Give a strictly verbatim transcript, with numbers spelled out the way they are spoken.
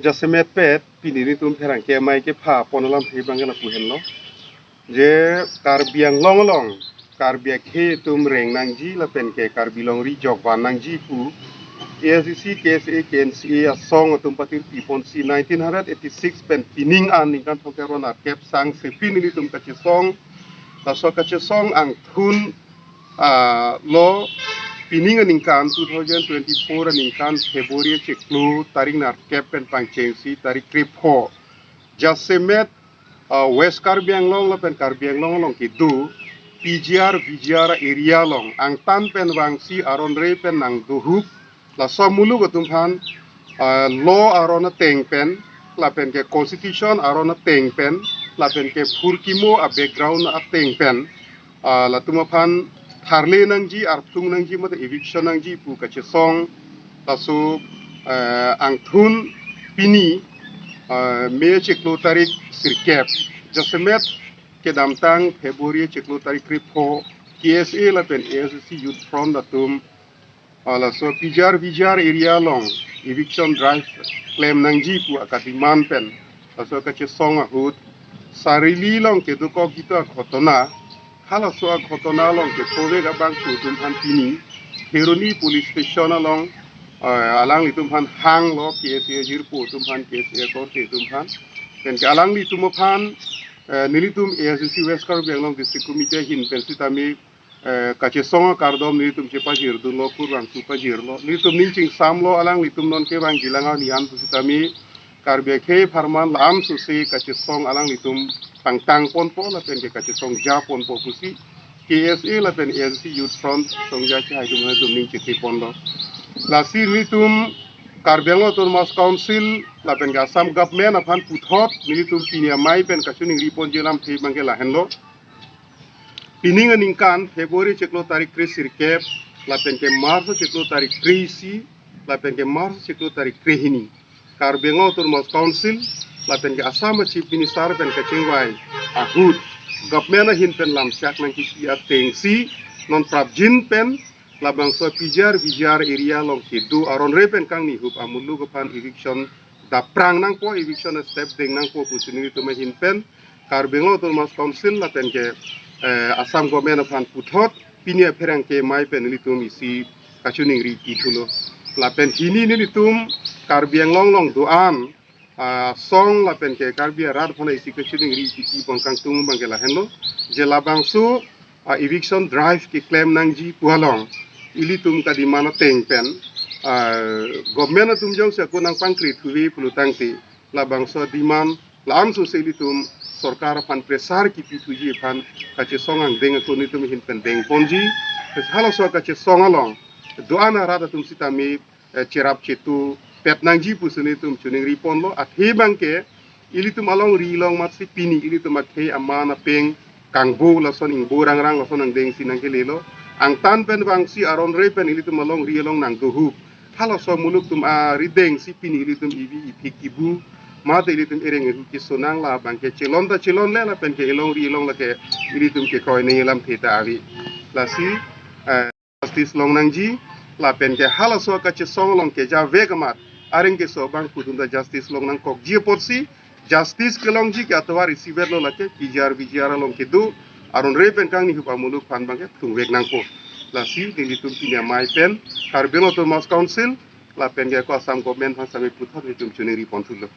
Jasemet pet pini nelitum pherangke amei kepha pon alamthe abang ke lapu henlo. Je Karbi Anglong along Karbi akhei atum reng nangji lapen ke Karbi longri jokvan nangji pu A S D C, K S A, K N C A asong atum patir pi ponsi nineteen hundred eighty-six pen pining an ningkan thomkep ra nerkep sangse pini nelitum kachesong, laso kachesong angthun ah, lo pining aningkan two thousand twenty-four aningkan February chiklo tarik nerkep pen pangchengsi tarik krepho jasemet, ah, West Karbi Anglong lapen Karbi Anglong along kedo P G R V G R area along angtan pen vangsi aron re pen nangdohup, laso amuluk atum aphan, ah, law aron ateng pen, lapen ke constitution aron ateng pen, lapen ke phurkimo a background ateng pen, ah, latum aphan tharle nangji, arphlung nangji mate eviction nangji pu kachesong, laso, eh, angthun pini, eh, May chiklo tarik sirkep jasemet kedamtang February chiklo tarik krepho K S A lapen A S D C Youth Front atum, ah, laso P G R V G R area along eviction drive klem nangji pu akademand pen laso kachesong ahut Sarili along kedokok kito aghotona, halaso aghotona along kephovek abangphu atum aphan pini Kheroni police station along, eh, alanglitum aphan hanglo, K S A ajirpo atum aphan, K S A akorte atum aphan. Pen ke alanglitum aphan, eh, nelitum A S D C West Karbi Anglong District Committee ahin pen sitame, eh, kachesong akardom nelitum chepajirdunlo, kurvangthu pajirlo. Nelitum ning chingsamlo, alanglitum non kevangji lang arni an pusitame Karbi akhei apharman la-an sose kachesong alanglitum pangtang ponpo lapen ke kachesong ja ponpo pusi K S A lapen A S D C Youth Front songja chehai atum nelitum ning chete ponlo. Lasi nelitum Karbi Anglong Autonomous Council lapen ke Assam Government aphan puthot nelitum pini amei pen kachiningri ponji alamthe abang ke lahenlo. Pining aningkan February chiklo tarik kre sirkep, lapen ke March chiklo tarik kre isi, lapen ke March chiklo tarik kre hini, Karbi Anglong Autonomous Council lapen ke Assam Chief Minister pen kachingvai ahut government ahin pen lamchak nangkipi atengsi non prapjin pen labangso P G R V G R area along kedo aron re pen kangni hup amuluk aphan eviction daprang nangpo, eviction step deng nangpo pusi nelitum ahin pen Karbi Anglong Autonomous Council lapen ke, eh, Assam Government aphan puthot pini apherangke amei pen nelitum isi kachiningri pithulo. Lapen hini nelitum Karbi Anglong along do-an, ah, song lapen ke Karbi arat aphan isi kachiningri pipi pon kangtung abang ke lahenlo. Je labangso, ah, eviction drive keklem nangji pu along ilitum kademand ateng pen, ah, government atum jongsi ako nangpangkri thuve pulotangte labangso demand la-an sose ilitum sorkar aphan pressure kipi thuji aphan kachesong angdeng ako nelitum ahin pen deng ponji. Halaso kachesong along do-an arat atum sitame, eh, cherap chetu pet nangji pusi nelitum chiningri ponlo. Athe abang ke ilitum alongri along matsi pini ilitum akhei aman apeng kangbo lason ingbo rangrang lason angdengsi nangkelelo. Angtan pen vangsi aron re pen ilitum alongri along nangdohup, halaso amuluk atum aridengsi pini ilitum ivi iphi kibu mate ilitum ereng ehu kesonang, labang ke chelon ta chelonle lapen ke elongri along lake ilitum kekroi nangji alamthe ta ave. Lasi, eh, justice long nangji lapen ke halaso kachesong along kejavek amat areng keso abangphu atum ta justice long nangkokji apotsi justice kelongji ke atovar isivet lo, lake P G R V G R along kedo aron re pen kangni hup amuluk aphan abang ke thungvek nangpo. Lasi nelitum pini amei pen Karbi Anglong Autonomous Council lapen ke ako Assam Government aphan sitame puthot nelitum chiningri ponthulo.